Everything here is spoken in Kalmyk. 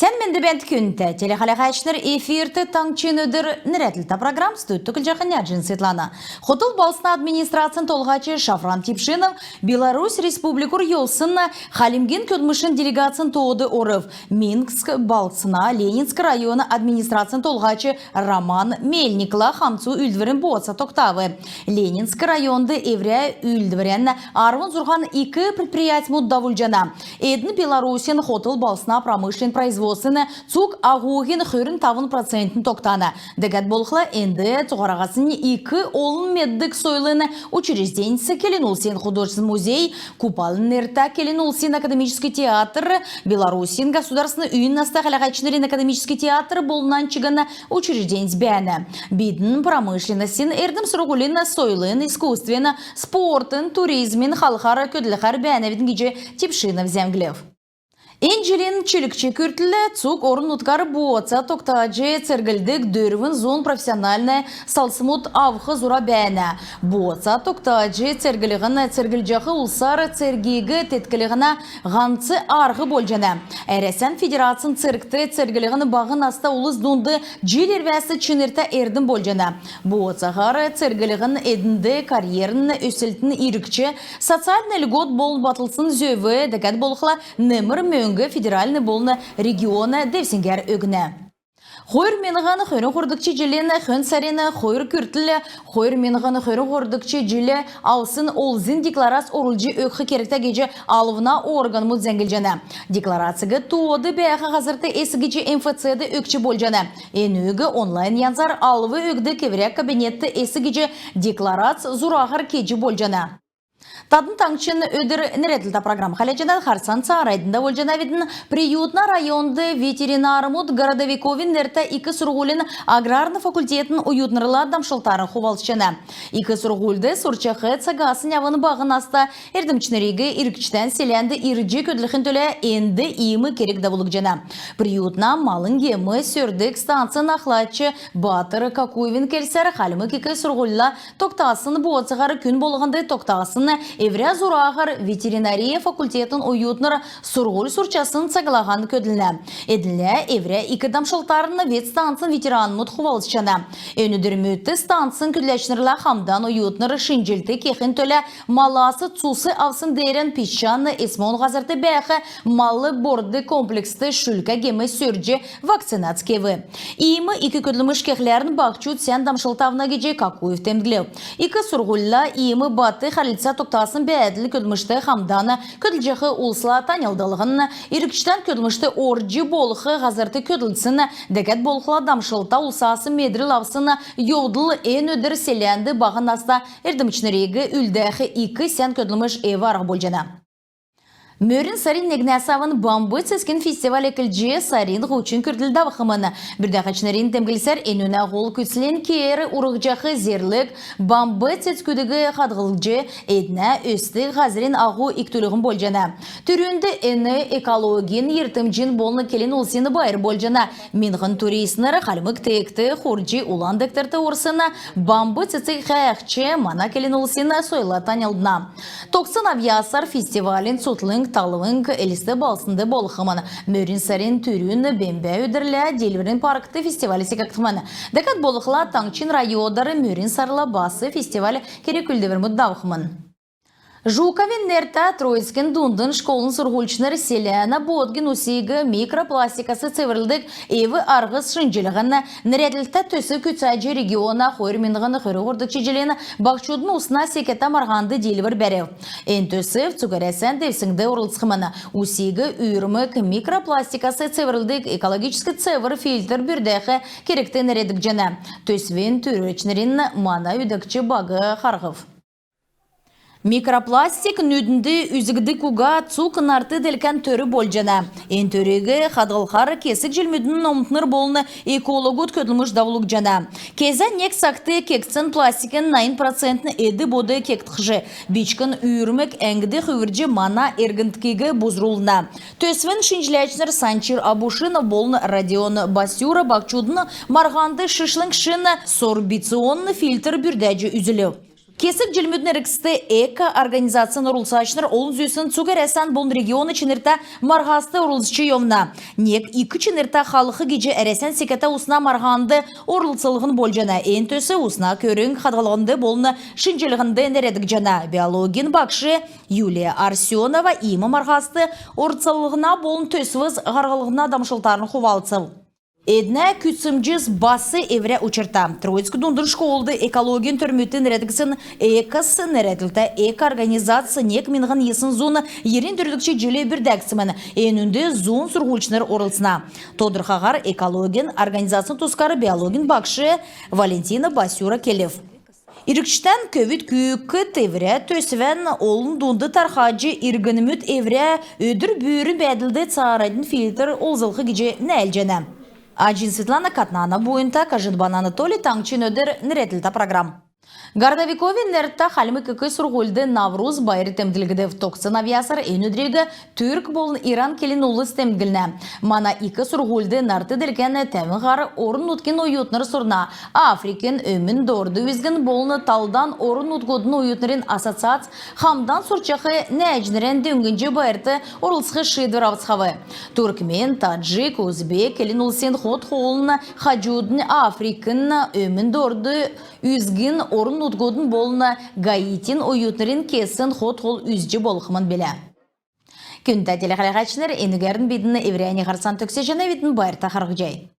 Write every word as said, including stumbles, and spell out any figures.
Сән менд бәәнт, күндтә телехәләһәчнр! Эфирт «Таңһчин өдр» нерәдлтә программ. Студьд Түклҗәхнә Җин Светлана. Хотл балһсна администрацин толһач Шафран Тепшинов Беларусь Республикур йовсн Хальмгин көдлмшин делегацин тоод орв. Минск балһсна Ленинск района администрацин толһач Роман Мельникла хамцу үүлдврин бооца тогтав. Ленинск районд эврә үүлдврән арвн зурһан ик предприятьмуд давулҗана. Эдн Беларусин хотл балһсна промышленн производствин цуг аһуһин хөрн тавн процентнь тогтана. Дәкәд болхла, энд цуһараһаснь ик олн меддг сойлын учрежденьс, келн улсин художественн музей, Купалин нертә келн улсин академическ театр, Беларусин государственн үйин наста хәләһәчнрин академическ театр болн нань чигн учрежденьс бәәнә. Бидн промышленностин, эрдм-сурһулин, сойлын, искусствин, спортын, туризмин халхар көдлхәр бәәнәвидн, — гиҗ Тепшинов зәңглв. Эн җилин чилгч күртл цуг орн-нутгар бооца тогтаҗ церглдг дөрвн зун профессиональн салдсмуд авх зура бәәнә. Бооца тогтаҗ церглһн церглҗәх улсар цергиг тетклһнә һанц арһ болҗана. Әрәсән Федерацин цергт церглһн баһ наста улс дунд җил ирвәс чинртә эрдм болҗана. Бооцаһар церглһн эднд карьерн өслтин иргч, социальн льгот болн батлсн зөв, дәкәд болхла немр мөңг федеральн болн региона девсңгәр өгнә. Хойр миңһн хөрн һурвдгч җилин хөн сарин хойр күртл хойр миңһн хөрн һурвдгч җил авсн олзин декларац орулҗ өгх кергтә гиҗ алвна органмуд зәңглҗәнә. Декларациг тоод бәәх һазрт эс гиҗ МФЦ-д өгч болҗана. Энүг онлайн янзар алв өгдг эврә кабинетт эс гиҗ декларац зураһар кеҗ болҗана. Тадн «Таңһчин өдр» нерәдлтә программ хәләҗәнәт. Харһцан цааранднь давулҗанавидн. Приютна районд ветеринармуд Городовиковин нертә ик сурһулин аграрн факультетин оютнрла дамшлтарн хувалцҗана. Ик сурһульд сурчах цагасн авн баһ наста эрдмчнриг иргчдән селәнд ирҗ көдлхин төлә энд иим керг давулгдҗана. Приютна малын гем сөрдг станцин ахлач Батр Какуевин келсәр, Хальмг ик сурһульла тогтасн бооцаһар күн болһнд тогтасн эврә зураһар ветеринария факультетин оютнр сурһуль сурчасн цаглаһан көдлнә. Эднлә эврә ик дамшлтарн ветстанцин ветеранмуд хувалцҗана. Эн өдрмүдт станцин көдләчнрлә хамдан оютнр шинҗлт кехин төлә малас цус авсн деерән песчан эсмон һазрт бәәх мал бордг комплекст шүлкә гем сөрҗ, вакцинац кев. Иим ик көдлмш кехләрн баһчуд сән дамшлт авна гиҗ Какуев темдглв. Ик сурһульла иим бат хәрлцә тогтасн бәәдл көдлмшт хамдан көдлҗәх улсла таньлдлһн, иргчдән көдлмшт орҗ болх һазрт көдлсн, дәкәд болхла дамшлта улсас медрл авсн йовдл эн өдр селәнд баһ наста эрдмчнриг үлдәх ик сән көдлмш эв-арһ болҗана. Мөрн сарин негнәс авн Бамб цецгин фестиваль эклҗ сарин һучн күртл давхмн. Бүрдәһәчнрин темдглсәр, энүнә һол күцлнь кеер урһҗах зерлг бамб цецгүдиг хадһлҗ, эднә өсдг һазрин аһу икдүллһн болҗана. Түрүнд эн экологин, йиртмҗин болн келн улсин байр болҗана. Миңһн туристнр хальмг теегт хурҗ, Улан дегтрт орсн бамб цецг хәәхҗ, мана келн улсин сойлла таньлдна. Тогтсн авъясар фестивалин цутхлң талвң Элст балһснд болхмн. Мөрн сарин түрүн бембә өдрлә Диилврин паркт фестиваль секгдхмн. Дәкәд болхла таңһчин районар мөрн сарла бас фестиваль керг-үүлдврмүд давхмн. Жуковин нертә Троицкин дундын школын сурһульчнр селәнә боодгин усиг микропластикас цеврлдг эв-арһс шинҗллһн нерәдлтә төсв күцәҗ, региона хойр миңһн хөрн һурвдгч җилин баһчудын усна секәтә марһанд диилвр бәрв. Эн төсв цуг Әрәсән девсңгд орлцхмн. Усиг үүрмг микропластикас цеврлдг экологическ цевр фильтр бүрдәх кергт нерәдгдҗәнә. Төсвин түүрвәчнрин мана үүдәгч баг харһв. Микропластик нүднд үзгддг уга цуг нарт делкән төр болҗана. Эн төриг хадһлхар кесг җилмүдин номтнр болн экологуд көдлмш давулгдҗана. Кезә нег цагт кегдсн пластикин найн процентнь эд-бод кегдхш, бичкн үүрмг әңгд хүврҗ, мана эргндкиг бузрулна. Төсвин шинҗләчнр Санчир Абушинов болн Родион Басюра баһчудын марһанд шишлң шин сорбционн фильтр бүрдәҗ үзүлв. Кесг җилмүдин эргцд эко-организацин орлцачнр олн зүсн цуг Әрәсән болн региона чинртә марһаст орлцҗ йовна. Нег ик чинртә халх гиҗ Әрәсән секәтә усна марһанд орлцлһн болҗана. Эн төсв усна көрңг хадһллһнд болн шинҗллһнд нерәдгдҗәнә. Биологин багш Юлия Арсенова иим марһаст орлцлһна болн төсвс һарһлһна дамшлтарн хувалцв. Эднә күцәмҗс бас эврә учрта. Троицк дундын школд экологин төрмүдт нерәдгдсн «Экос» нерәдлтә эко-организац нег миңһн йисн зун йирн дөрвдгч җил бүрдәгдсмн. Энүнд зун сурһульчнр орлцна. Тодрхаһар экологин организацин тускар биологин багш Валентина Басюра келв. Иргчдән көвүд-күүкд эврә төсвән олн дунд тархаҗ, иргнмүд эврә өдр бүрин бәәдлд цааранднь фильтр олзлх гиҗ нәәлҗәнә. Аҗин Светлана, Катнана Буйнта, Кажинбан Анатолий, «Таңһчин өдр» нерәдлтә программ. Городовиковин нертә Хальмг ик сурһульд Навруз байр темдглгдв. Тогтсн авъясар эн өдриг түрк болн иран келн улс темдглнә. Мана ик сурһульд нарт делкән тәвн һар орн-нутгин оютнр сурна. Африкин, Өмн Дорд үзгин болн талдан орн-нутгудын оютнрин ассоциац хамдан сурчах нәәҗнрән дөңнҗ байрт орлцх шиидвр авцхав. Туркмен, таджик, узбек келн улсин хот-хоолын хаҗуднь Африкин, Өмн Дорд үзгин орн-нутгудын болн Гаитин оютнрин кесн хот-хол үзҗ болхмн билә. Күндтә телехәләһәчнр, энүгәрн бидн эврәннь һарцан төгсәҗәнәвидн. Байрта харһцхай.